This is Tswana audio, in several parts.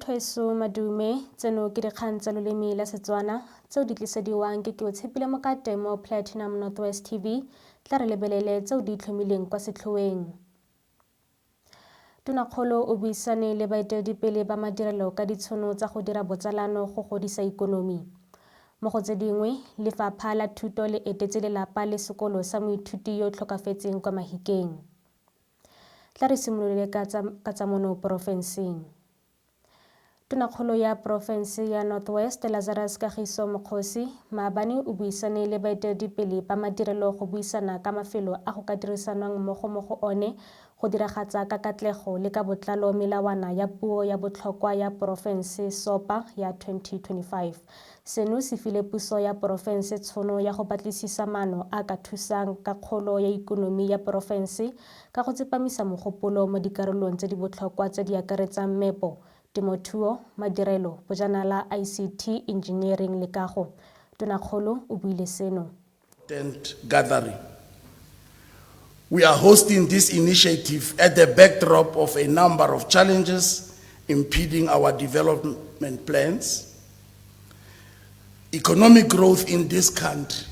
Motho weso madume, tseno ke dikgang tsa loleme la Setswana tseo di tlisediwang ke Keotshepile Mokate mo Platinum Northwest TV. Tla re lebelele tseo di itlhomileng kwa setlhoeng. Tonakgolo o buisane le baeteledipele ba madirelo ka ditshono tsa go dira botsalano go godisa ikonomi. Mo go tse dingwe, lefapha la thuto le etetse lelapa le sekolo sa moithuti yo o tlhokafetseng kwa Mahikeng. Tla re simolole ka tsa mono porofenseng. Tonakgolo ya porofense ya North West, Lazarus Kagiso Mokgosi, maabane o buisane le baeteledipele ba madirelo go buisana ka mafelo a go ka dirisanwang mmogo mo go one go diragatsa ka katlego le ka botlalo melawana ya puo ya botlhokwa ya porofense, SOPA, ya 2025. Seno se file puso ya porofense tshono ya go batlisisa maano a a ka thusang ka kgolo ya ikonomi ya porofense ka go tsepamisa mogopolo mo dikarolong tse di botlhokwa tse di akaretsang meepo, temothuo, madirelo, bojanala, ICT, engineering le kago. Tonakgolo o buile seno. Gathering. We are hosting this initiative at the backdrop of a number of challenges impeding our development plans. Economic growth in this country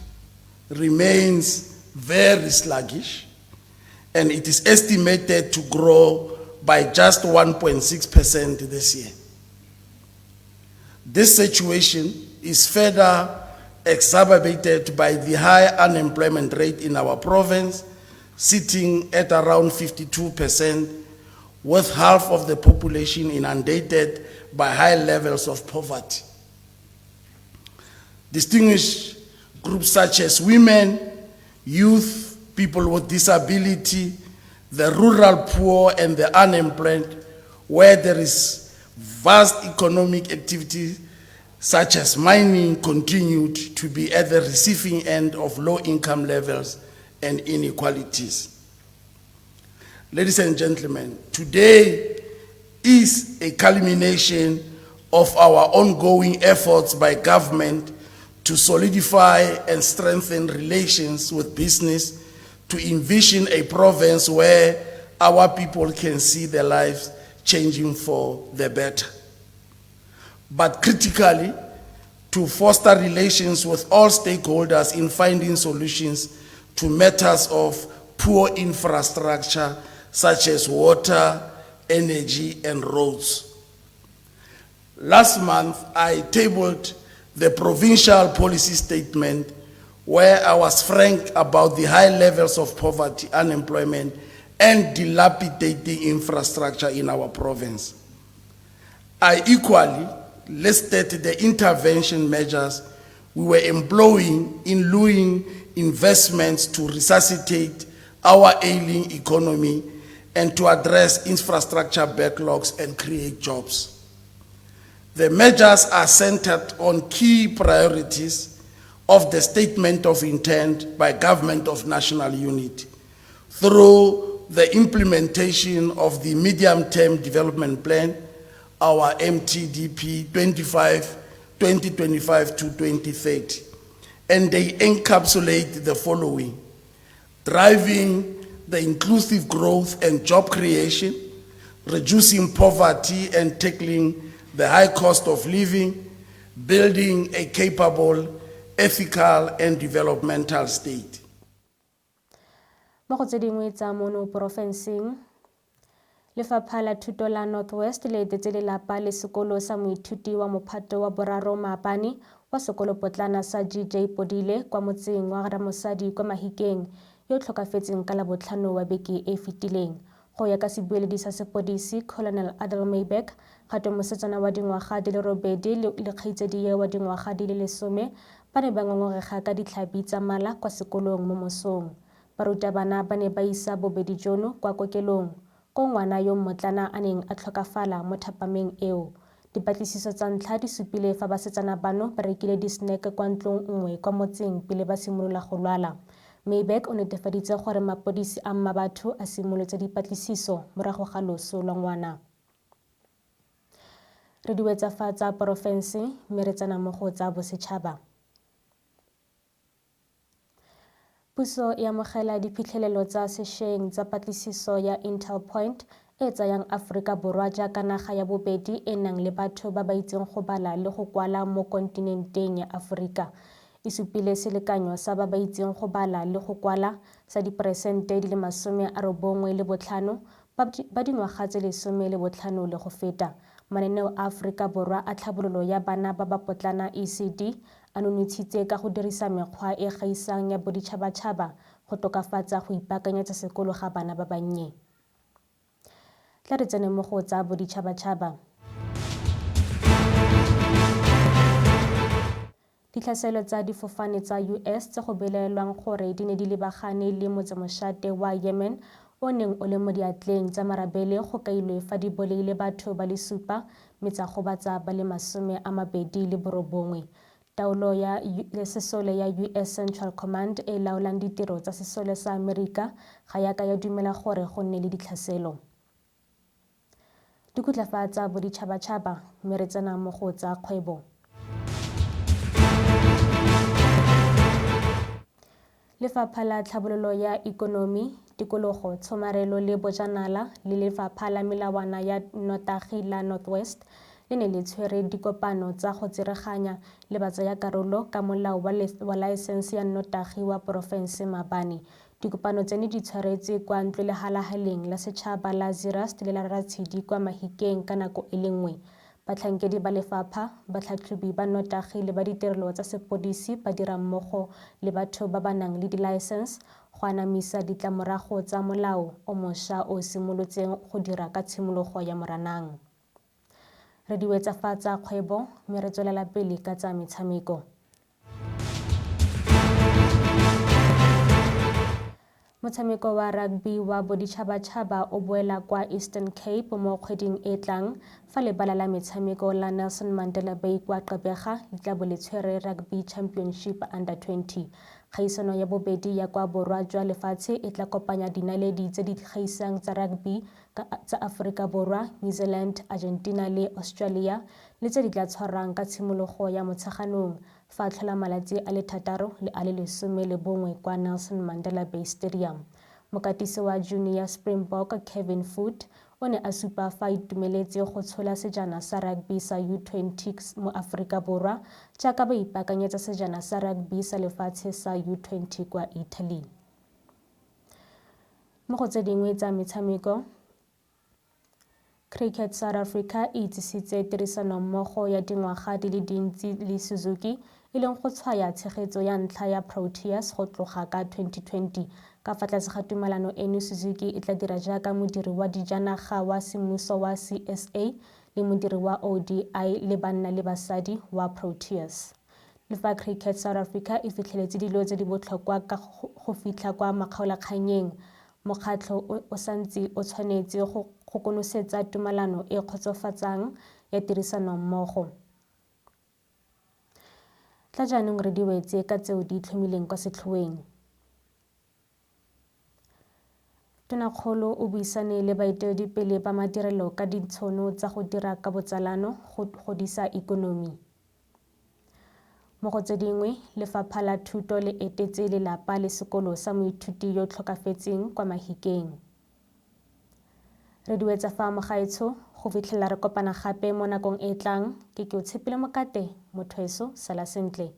remains very sluggish, and it is estimated to grow by just 1.6% this year. This situation is further exacerbated by the high unemployment rate in our province, sitting at around 52%, with half of the population inundated by high levels of poverty. Distinguished groups such as women, youth, people with disability, the rural poor and the unemployed, where there is vast economic activity such as mining, continued to be at the receiving end of low income levels and inequalities. Ladies and gentlemen, today is a culmination of our ongoing efforts by government to solidify and strengthen relations with business, to envision a province where our people can see their lives changing for the better. But critically, to foster relations with all stakeholders in finding solutions to matters of poor infrastructure such as water, energy, and roads. Last month, I tabled the provincial policy statement where I was frank about the high levels of poverty, unemployment, and dilapidating infrastructure in our province. I equally listed the intervention measures we were employing in luring investments to resuscitate our ailing economy and to address infrastructure backlogs and create jobs. The measures are centered on key priorities of the Statement of Intent by Government of National Unity through the implementation of the Medium-Term Development Plan, our MTDP 2025 to 2030, and they encapsulate the following: driving the inclusive growth and job creation, reducing poverty and tackling the high cost of living, building a capable, ethical, and developmental state. Mo go tse dingwe tsa mono porofenseng, Lefapha la Thuto la North West le etetse lelapa le sekolo sa moithuti wa mophato wa boraro maabane wa sekolopotlana sa GJ Podile kwa motseng wa Ramosadi kwa Mahikeng yo o tlhokafetseng ka Labotlhano wa beke e e fetileng. Go ya ka sebueledi sa sepodisi Colonel Adel Maybeck, gatwe mosetsana wa dingwaga di le robedi le kgaitsadie wa dingwaga di le lesome ba ne ba ngongorega ka ditlhabi tsa mala kwa sekolong mo mosong. Barutabana ba ne ba isa bobedi jono kwa kokelong, koo ngwana yo mmotlana a neng a tlhokafala mo thapameng eo. Dipatlisiso tsa ntlha di supile fa basetsana bano ba rekile di-snack kwa ntlong nngwe kwa motseng pele ba simolola go lwala. Mayberg o netefaditse gore mapodisi a Mmabatho a simolotse dipatlisiso morago ga loso lwa ngwana. Re di wetsa fa tsa porofense mme re tsena mo go tsa bosetšhaba. Puso e amogela diphitlhelelo tsa sešweng tsa patlisiso ya Intel Point e tsayang Aforika Borwa jaaka naga ya bobedi e nang le batho ba ba itseng go bala le go kwala mo kontinenteng ya Aforika. E supile selekanyo sa ba ba itseng go bala le go kwala sa diperesente di le 95 ba dingwaga tse 15 le go feta. Mananeo a Aforika Borwa a tlhabololo ya bana ba ba potlana ECD a nonotshitse ka go dirisa mekgwa e gaisang ya boditšhabatšhaba go tokafatsa go ipaakanyetsa sekolo ga bana ba bannye. Tla re tsene mo go tsa boditšhabatšhaba. Ditlhaselo tsa difofane tsa US tse go belaelwang gore di ne di lebagane le motsemošate wa Yemen o neng o le mo diatleng tsa marabele go kailwe fa di bolaile batho ba le supa mme tsa gobatsa ba le 29. Taolo ya sesole ya US Central Command e e laolang ditiro tsa sesole sa Amerika ga ya ka ya dumela gore go nne le ditlhaselo. Dikhutla fa tsa boditšhabatšhaba mme re tsena mo go tsa kgwebo. Lefapha la Tlhabololo ya Ikonomi, Tikologo, Tshomarelo le Bojanala le Lefapha la Melawana ya Nnotagi la North West le ne le tshwere dikopano tsa go tsereganya le batsayakarolo ka molao wa laesense ya nnotagi wa porofense maabane. Dikopano tseno di tshwaretswe kwa Ntlolehalahaleng la Setšhaba la Zeerust le la Ratshidi kwa Mahikeng ka nako e le nngwe. Batlhankedi ba lefapha, batlhatlhobi ba nnotagi le ba ditirelo tsa sepodisi ba dira mmogo le batho ba ba nang le dilaesense go anamisa ditlamorago tsa molao o mošwa o o simolotseng go dira ka tshimologo ya Moranang. Re di wetsa fa tsa kgwebo mme re tswelela pele ka tsa metshameko. Motshameko wa rugby wa boditšhabatšhaba o boela kwa Eastern Cape mo kgweding e tlang fa lebala la metshameko la Nelson Mandela Bay kwa Gqeberha le tla bo le tshwere Rugby Championship Under 20. Kgaisano ya bobedi ya kwa borwa jwa lefatshe e tla kopanya dinaledi tse di gaisang tsa rugby tsa Aforika Borwa, New Zealand, Argentina le Australia le tse di tla tshwarwang ka tshimologo ya Motsheganong fa a tlhola malatsi a le thataro le a le 11 kwa Nelson Mandela Bay Stadium. Mokatisi wa Junior Springbok Kevin Foote o ne a supa fa a itumeletse go tshola sejana sa rugby sa U20 mo Aforika Borwa jaaka ba ipaakanyetsa sejana sa rugby sa lefatshe sa U20 kwa Italy. Mo go tse dingwe tsa metshameko, Cricket South Africa e itsisitse tirisanommogo ya dingwaga di le dintsi le Suzuki e leng go tshwaya tshegetso ya ntlha ya Proteas go tloga ka 2020. Ka fa tlase ga tumalano eno Suzuki e tla dira jaaka modiri wa dijanaga wa semmuso wa CSA le modiri wa ODI le banna le basadi wa Proteas. Le fa Cricket South Africa e fitlheletse dilo tse di botlhokwa ka go fitlha kwa makgaolakgannyeng, mokgatlho o santse o tshwanetse go konosetsa tumalano e kgotsofatsang ya tirisanommogo. Tla jaanong re di wetse ka tseo di itlhomileng kwa setlhoeng. Tonakgolo o buisane le baeteledipele ba madirelo ka ditshono tsa go dira ka botsalano go godisa ikonomi. Mo go tse dingwe, Lefapha la Thuto le etetse lelapa le sekolo sa moithuti yo tlhokafetseng kwa Mahikeng. Re di wetsa fa mogaetsho, go fitlhelela re kopana gape mo nakong e e tlang, ke Keotshepile Mokate, motho weso, sala sentle.